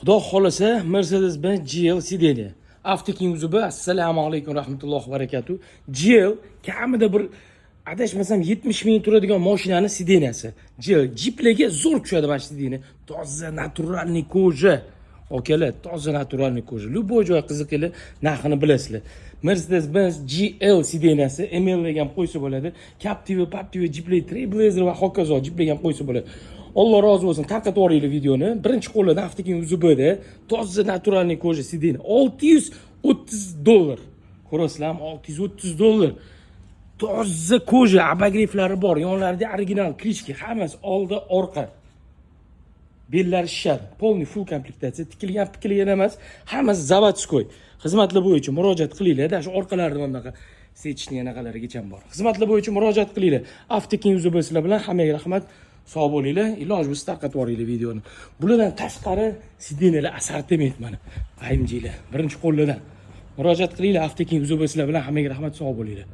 Xudo xohlasa, Mercedes-Benz GL сиденье. Avtoking UZB, assalomu alaykum rahmatullohi va barakatuh. GL kamida bir, adashmasam, 70 ming turadigan mashinani сиденья si. GL Jeeplarga zo'r tushadi mana shu сиденье. Toza натуральный кожа. Akalar, toza натуральный кожа. Любой joy qiziqinglar, narxini bilasizlar. Mercedes-Benz GL сиденья si ML ga ham qo'ysa bo'ladi. Captiva, Captiva, Jeeplar, Trailblazer va hokazo Jeeplarga ham qo'ysa bo'ladi. Alloh rozi bo'lsin, tarqatib yuboringlar videoni. Birinchi qo'lida Avtoking UZBda toza натуральный кожа сиденье 630 dollar. Ko'rasizlarmi? 630 dollar. Toza кожа, обогрев lari bor, yonlarida original крышки, hammasi oldi, orqa. Bellari shishadi. Полный full комплектация, tikilgan, pikilgan emas, hammasi заводской. Xizmatlar bo'yicha murojaat qilinglar, даже orqalarida mana bunaqa сеточный anaqalarigacha bor. Xizmatlar bo'yicha murojaat qilinglar. Avtoking UZB sizlar bilan, hammaga rahmat. Sog' bo'linglar. Iloji bo'lsa, tarqatib yuboringlar videoni. Bulardan tashqari сиденья lar assortiment mana. AMGlar birinchi qo'llardan. Murojaat qilinglar, Avtoking UZB sizlar bilan, hammaga rahmat, sog' bo'linglar.